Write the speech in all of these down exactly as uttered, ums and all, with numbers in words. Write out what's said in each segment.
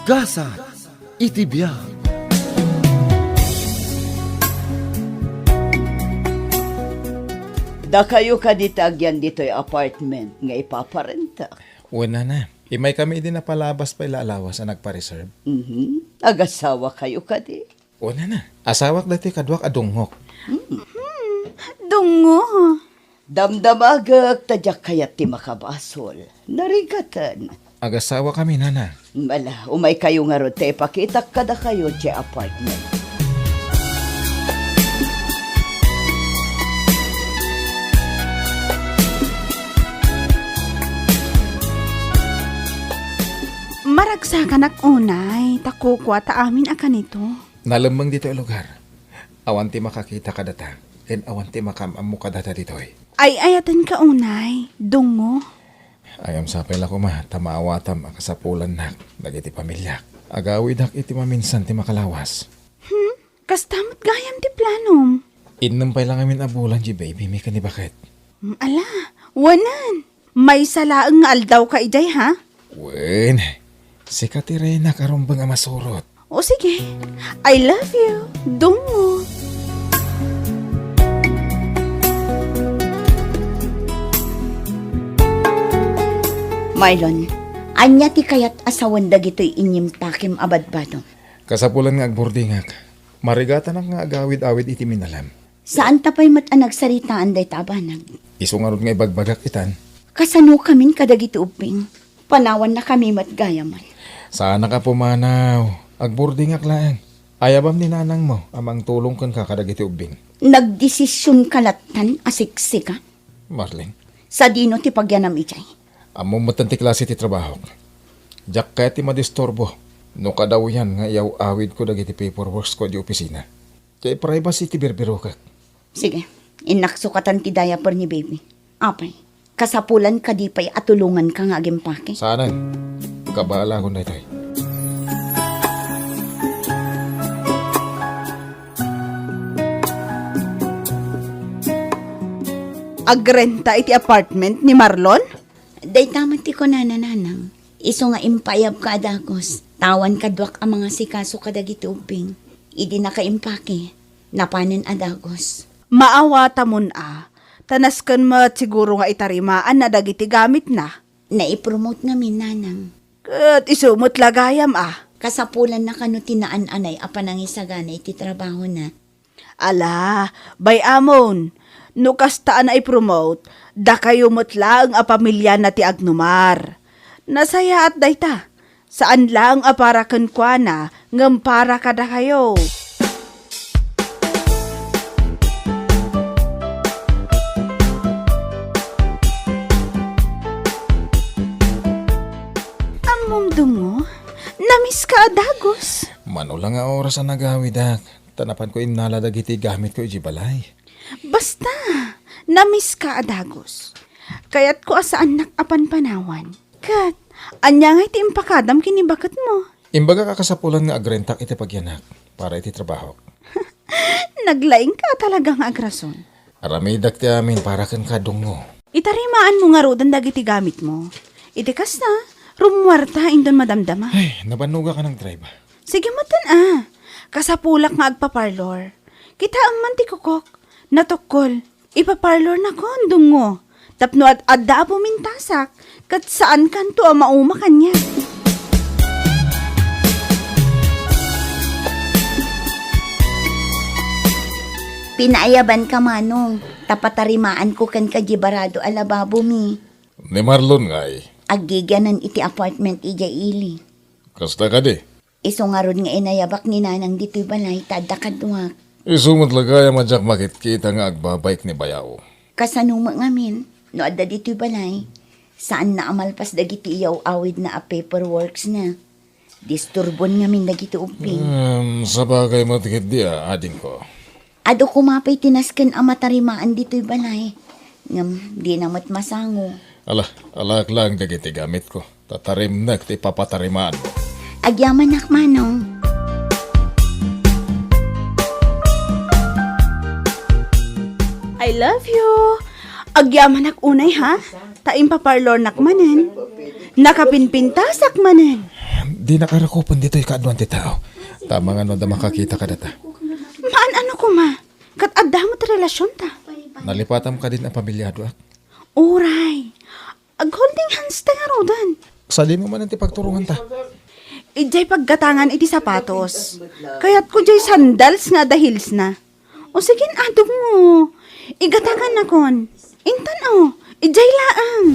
Gasat iti biag. Dakayo kadi ti agyan ditoy apartment nga ipaparentak? Wen, nana. Immay kami idi napalabas pay la a lawas a nagpa-reserve. Mhm. Agasawa kayo kadi? Wen, nana. Asawak daytoy kaduak a dungngok. Hmm. Dungngo. Damdamagek ta diak kayat ti makabasol. Narigaten. Agasawa kami, nana. Ala, umay kayo ngarud ta ipakitak kadakayo ti apartment. Maragsakanak unay, ta kukua ta amin a kanito. Nalemmeng ditoy a lugar. Awan ti makakita kadata, ken awan ti makaam-ammo kadata ditoy. Ay-ayatenka unay, dungngo. Ayam sapay la koma ta maawatam a kasapulannak dagiti pamiliak. Agawidak iti maminsan ti makalawas. Hmm? Kasta met gayam ti planom. Innem pay la ngamin a bulan diay baby mi ken ni baket. Hmm, ala, wanan. Maysa laeng nga aldawka idiay, ha? Wen, sika ti reynak a rumbeng a masurot. O sige, I love you, dungngo. Marlon, ania ti kayat a sawen dagitoy inimpakem a badbado? Kasapulan nga agburdingak. Marigatanak nga agawid-awid iti minalem. Saanta pay met a nagsaritaan dayta a banag. Isu ngarud nga ibagbagak itan. Kasanokamin kadagiti ubbing? Panawannakami met gayamen. Saanak a pumanaw. Agburdingak laeng. Ayabam ni nanangmo a mangtulong kenka kadagiti ubbing. Nagdesisionka lattan a siksika? Marlene. Sadino ti pagyanam idiay? Ammom metten ti klase ti trabahok. Diak kayat ti madisturbo no kadawyan nga iyaw-awidko dagiti paperworksko idiay opisina. Kay privacy ti birbirokek. Sige, innak sukatan ti diaper ni baby. Apay, kasapulan kadi pay a tulonganka nga agimpake? Saanen. Kabaalaakon daytoy. Agrenta iti apartment ni Marlon? Dayta met ti kunana, nanang. Isu nga impaayabka a dagus, ta awan kaduak a mangasikaso kadagiti ubbing. Idi nakaimpake, napanen a dagus. Maawatamon a, ta nasken met siguro nga itarimaanna dagiti gamitna. Naipromote ngamin, nanang. Ket isu met la gayam a. Kasapulanna kano ti naan-anay a panangisagana iti trabahona. Ala, bay-amon, no kasta a naipromote, dakayo met laeng a pamiliana ti agnumar. Nasayaat dayta, saan laeng a para kenkuana, ngem para kadakayo. Ammom, dungngo, namiska a dagus. Mano la nga oras a nagawidak. Ta napanko innala dagiti gamitko idiay balay. Basta, namiska a dagus. Kayatko a saannak a panpanawan. Ket, ania ngay ti impakadam ken ni baketmo? Imbagak a kasapulan nga agrentak iti pagyanak para iti trabahok. Naglaingka a talaga nga agrason. Aramidak ti amin para kenka, dungngo. Itarimaanmo ngaruden dagiti gamitmo. Iti kasta, rummuarta inton madamdama. Ay, nabannogak a nagdrive. Sige metten a. Kasapulak nga agpa-parlor. Kitaem man ti kukok. Natukkol. Ipa-parlornakon, dungngo. Tapno ad-adda a pumintasak, ket saankanto a mauma kaniak. Pinaayabanka, manong, ta patarimaanko kenka diay barado a lababomi. Ni Marlon ngay? Aggigianan iti apartment idiay ili. Kasta kadi? Isu ngarud nga inayabak ni nanang ditoy balay ta adda kaduak. Isu met la gayam a diak makitkita nga agbabaik ni bayaw. Kasano met ngamin no adda ditoy balay? Saanna a malpas dagiti iyaw-awidna a paperworksna. Disturbon ngamin dagiti ubbing. Em, sabagay met ketdi a, adingko. Adu koma pay ti nasken a matarimaan ditoy balay. Ngem dina met masango. Ala, alaak laeng dagiti gamitko. Tatarimnek ti papatarimaanmo. Agyamanak, manong. I love you. Agyamanak unay, ha? Ta impaparlornak manen. Nakapinpintasak manen. Dinak a rakupen ditoy kaaduan ti tao. Ta amangan no adda makakita kadata. Maan-ano koma? Ket adda met relasionta. Nalipatam kadin a pamiliadoak. Uray. Ag-holding hands ta ngaruden. Sadino manen ti pagturonganta? Idiay paggatangan iti sapatos. Kayatko diay sandals nga adda heelsna. O sige, adungo. Igatangannakon. Intan, o, idiay laeng.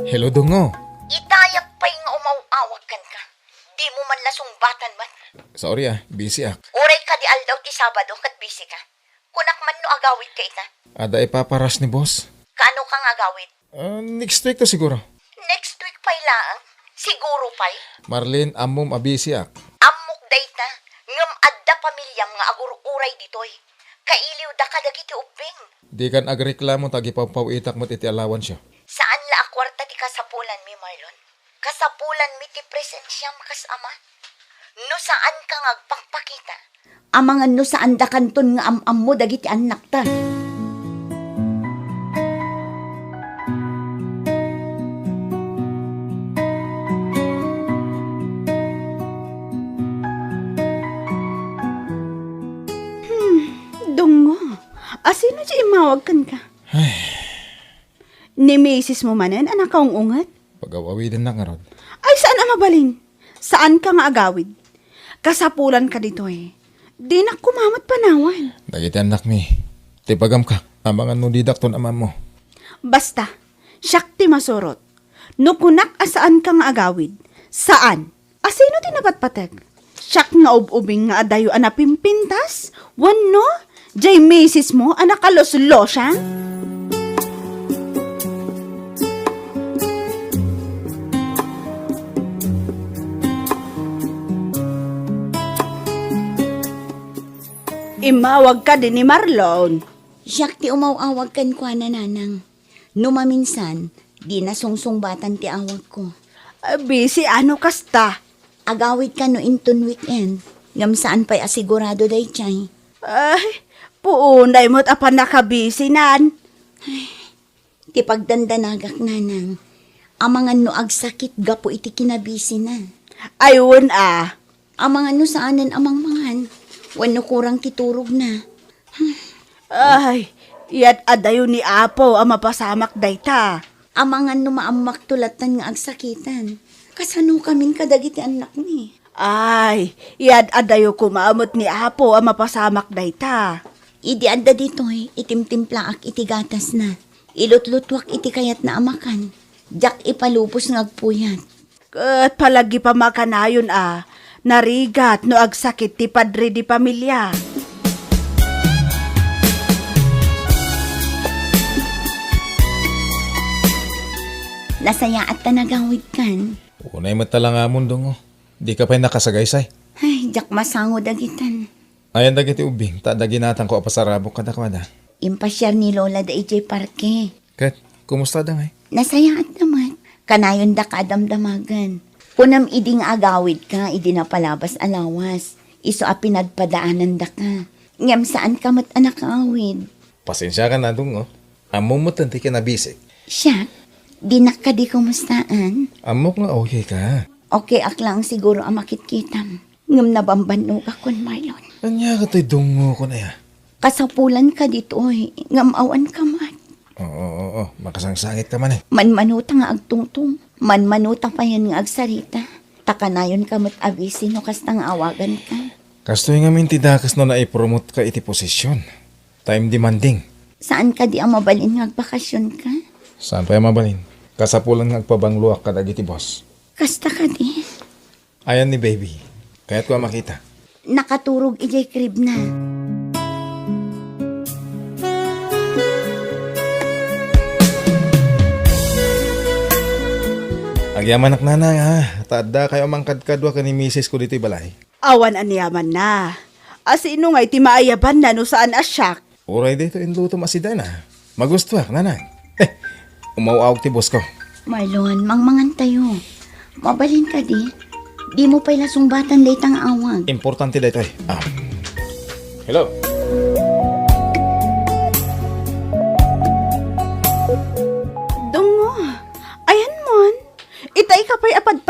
Hello, Dungo. Itayap pay nga umaw-awag kenka. Dimo man la sungbatan met. Sorry, ah. Busy ak. Uray kadi aldaw ti Sabado ket busy ka. Kunak man no agawid ka ita. Adda ipaparas ni boss. Kaano ka nga agawid? Ah, next week to siguro. Next week pay laeng? Siguro pay? Marlene, ammom a busy ak. Ammok dayta, ngem adda pamiliam nga agur-uray ditoy. Kailiwda kadagiti ubbing. Dikan agreklamo ta agipawpaw-itak met iti allowanceo. Saan la a kuarta ti kasapulanmi, Marlon. Kasapulanmi ti presensiam kas ama. No saan ka nga agpakpakita, amangan no saan dakanton nga am-ammo dagiti annakta. Hmm, Dungo, asino ti immawag kenka? Ni misis mo manen a nakaung-unget? Pagaw-awidennak ngarud. Ay, saan a mabalin? Saan ka nga agawid? Kasapulan ka ditoy. Dinak kumamat panawan. Dagiti annakmi. Ti pagamka, amangan no didakton amammo. Basta, siak ti masurot. No kunak a saan ka nga agawid, saan. Asino ti napatpatek? Siak nga ub-ubing nga adayo a napimpintas? Wenno, jay misis mo a nakaluslosa? Immawag kadi ni Marlon. Siak ti umaw-awag kenkuana, nanang. No maminsan, dina sungsungbatan ti awagko. Ah, busy ano kasta? Agawid kano inton weekend, ngem saan pay a sigurado daydiay. Ay, puunay met a pannakabisinan. Ti pagdandanagak, nanang, amangan no agsakit gapu iti kinabisina. Ay, wen a. Amangan no saanen a mangmangan, wenno kurang ti turogna. Ay, iyat adayo ni Apo a mapasamak dayta. Amangan no maammakto lattan nga agsakitan. Kasano kamin kadagiti annakmi? Ay, iyat adayo koma met ni Apo a mapasamak dayta. Idi adda ditoy, itimtimplaak iti gatasna. Ilutlutuak iti kayatna a makan. Diak ipalubos nga agpuyat. Ket palagi pa makanayon a narigat no agsakit ti padre di pamilia. Nasayaat ta nagawidkan. Unay met talangamon, Dungo. Dika pay nakasagaysay. Ay, diak masango dagitan. Ayan dagiti ubbing, ta adda ginatangko a pasarabok kadakuada. Impasiar ni Lola da idiay parke. Ket, kumusta da ngay? Nasayaat na met. Kanayon daka a damdamagan. Kunam idi nga agawid ka idi napalabas a lawas. Isu a pinagpadaanan daka. Ngem saan ka met a nakaawid. Pasensia ka na, Dungo. Ammom met ti kinabisik. Siak, dinak kadi kumustaan? Ammok nga okay ka. Okay ak lang siguro a makitkitam. Ngem nabambannogakon, Marlon. Ania katoy Dungo kon aya? Kasapulan ka ditoy, ngem awan ka met. Oo, oo, oo. Makasangsangit ka man eh. Manmanuta nga agtungtong. Manmanuta payen nga agsarita. Ta kanayon ka met a busy no kasta nga awagan ka. Kastoy ngamin ti dakes no naipromot ka iti posisyon. Time demanding. Saan kadi a mabalin nga agbakasyon ka? Saan pay a mabalin? Kasapulan nga agpabangloak kadagiti boss. Kasta kadi? Ayan ni baby. Kayatko a makita. Nakaturog idiay crib na. Agyamanak, nanang, ha? Ta adda kayo mangkadkadua ken ni misis ko ditoy balay. Awan aniamanna. Asino ngay ti maayabanna no saan a siak? Uray daytoy inlutom a sidana. Magustuak, nanang. Eh, umaw-awag ti boss ko. Marlon, mangmangan tayo. Mabalin kadi? Dimo pay la sungbatan dayta nga awag. Importante daytoy. Ah. Hello?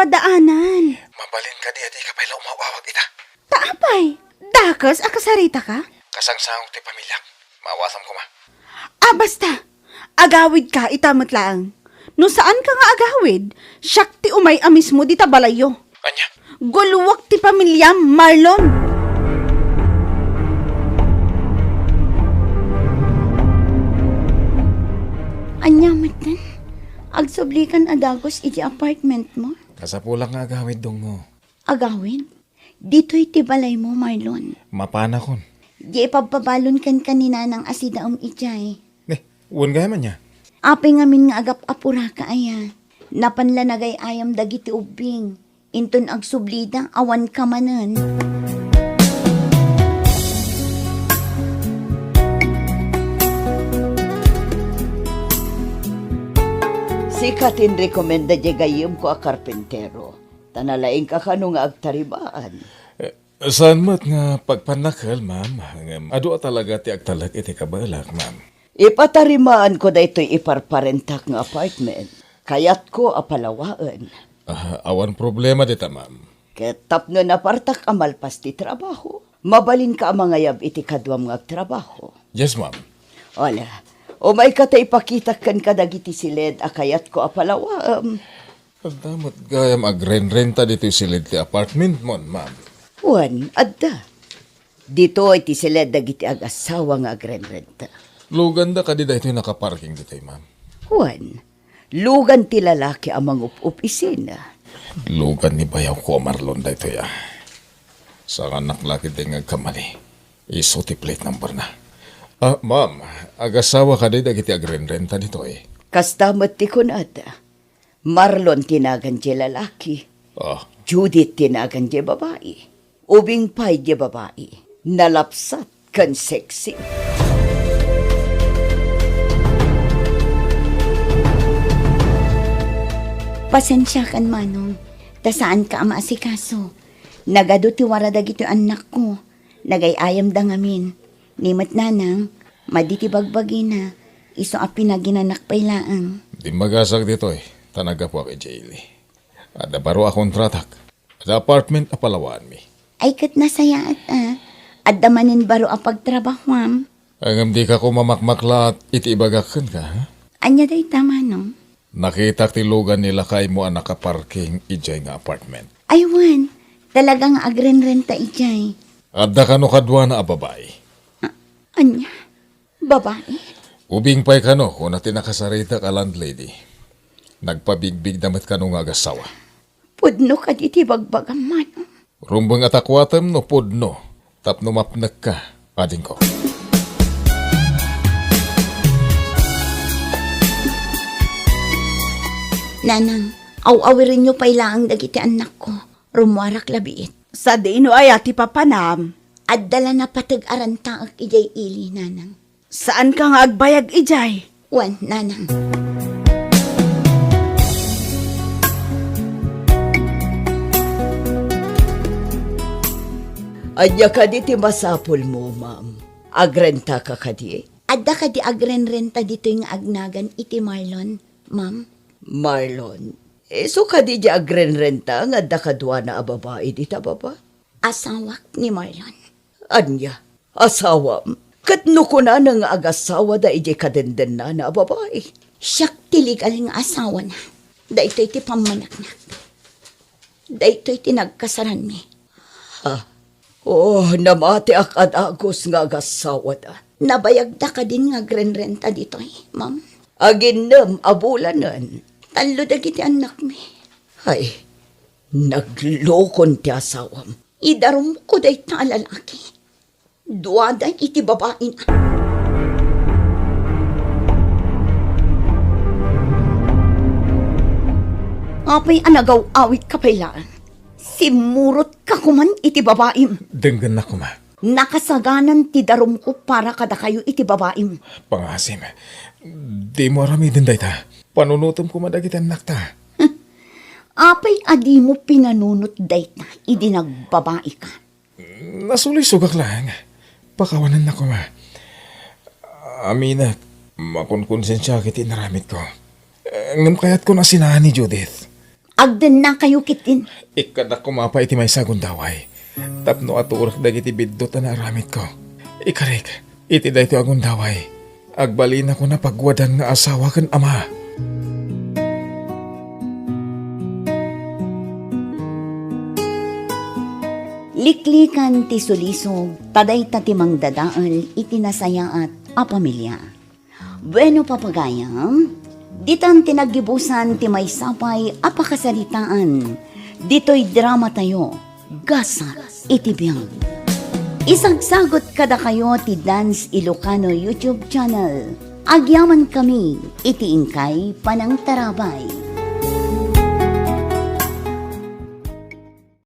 Daanan. Mabalin kadi a dika pay la umaw-awag ita? Ta apay? Dakes a kasaritaka? Kasangsangok ti pamiliak. Maawasam koma. Ah, basta. Agawidka ita met laeng. No saanka nga agawid, siak ti umay a mismo dita balayyo. Ania? Guluek ti pamiliam, Marlon. Ania metten? Agsublikan a dagus iti apartment mo? Kasapulak nga agawid, Dungngo. Agawid? Ditoy ti balaymo, Marlon. Mapanakon. Di ipabpabalon kenka ni Nanang a sidaem idiay. Ne, wen gayam ania? Apay ngamin nga agap-apuraka aya? Napan la nagay-ayam dagiti ubbing. Inton agsublida, awanka manen. Sika ti inrekomenda diay gayyemko a karpintero. Ta nalaingka kano nga agtarimaan. Eh, saan met nga pagpannakkel, ma'am. Ngem adu a talaga ti agtalek iti kabaelak, ma'am. Ipatarimaanko daytoy iparparentak nga apartment. Kayatko a palawaen. Ah, awan problema dita, ma'am. Ket tapno napartak a malpas ti trabaho, mabalinka a mangayab iti kaduam nga agtrabaho. Yes, ma'am. Wala. Umayka ta ipakitak kenka dagiti siled a kayatko a palawaem. Adda met gayam agrenrenta ditoy siled ti apartment mon, ma'am? Wen, adda. Ditoy ti siled dagiti agassawa nga agrenrenta. Luganda kadi daytoy nakaparking ditoy, ma'am? Wen, lugan ti lalaki a mangup-opisina. Lugan ni bayawko a Marlon daytoy, a. Saannak la ketdi nga agkamali. Isu ti plate number na. Ah, ma'am, agassawa kadi dagiti agrenrenta ditoy? Kasta met ti kunada. Marlon ti nagan diay lalaki. Ah. Judith ti nagan diay babai. Ubing pay diay babai. Nalapsat ken sexy. Pasensiakan, Manong, ta saanka a maasikaso. Nagadu ti wara dagitoy annakko. Nagay-ayamda ngamin. Ni met Nanang, madi ti bagbagina, isu a pinaginanak pay laeng. Dimmagasak ditoy, ta naggapuak idiay ili. Adda baro a kontratak. Adda apartment a palawaanmi. Ay, ket nasayaat a. Adda manen baro a pagtrabahuam. Ngem dika koma makmaklaat iti ibagak kenka, ha? Ania dayta, Manong? Nakitak ti lugan ni lakaymo a nakaparking idiay nga apartment. Ay, wen, talaga nga agrenrenta idiay. Adda kano kaduana a babai. A-, ania? Babai? Ubing pay kano, kuna ti nakasaritak a landlady. Nagpabigbigda met kano nga agassawa. Pudno kadi ti bagbagam, Manong? Rumbeng a takuatem no pudno tapno mapnekka, adingko. Nanang, aw-awirenyo pay laeng dagiti annakko. Rummuarak la biit. Sadino aya ti papanam? Adda la napateg a rantaek idiay ili, Nanang. Saanka nga agbayag idiay? Wen, Nanang. Ania kadi ti masapulmo, ma'am? Agrentaka kadi? Adda kadi agrenrenta ditoy nga agnagan iti Marlon, ma'am? Marlon? Isu kadi diay agrenrenta nga adda kaduana a babai dita baba? Asawak ni Marlon. Ania? Asawam? Ket no kunana nga agasawada idiay kadendennana a babai? Siak ti legal nga asawana. Daytoy ti pammaneknak. Daytoy ti nagkasaranmi. Ha? Oh, namatiak a dagus nga agasawada. Nabayagda kadin nga agrenrenta ditoy, ma'am? Aginnem a bulanen. Tallo dagiti annakmi. Ay, naglukon ti asawam. Idarumko dayta a lalaki. Duada iti babaina. Apay a nagaw-awit ka pay laeng? Simmurot ka koman iti babaim. Denggennak koma. Nakasaganan ti darumko para kadakayo iti babaim. Pangasim, dimo aramiden dayta. Panunotem koma dagiti annakta. Apay a dimo pinanunot dayta idi nagbabaika? Nasulisogak laeng. Pakawanennak koma. Aminek, makonkonsensiak iti inaramidko. Ngem kayatko a sinaan ni Judith. Agdennakayo ketdin. Ikkannak koma pay iti maysa a gundaway tapno aturak dagiti biddut a naaramidko. Ikarik, iti daytoy a gundaway, agbalinakon a pagwadan nga asawa ken ama. Liklikan ti sulisog, ta dayta ti mangdadael iti nasayaat a pamilia. Bueno, papagayam, ditan ti naggibusan ti maysa pay a pakasaritaan ditoy dramatayo, Gasat iti Biag. Isagsagut kadakayo ti Dance Ilocano YouTube channel. Agyamankami iti inkay panangtarabay.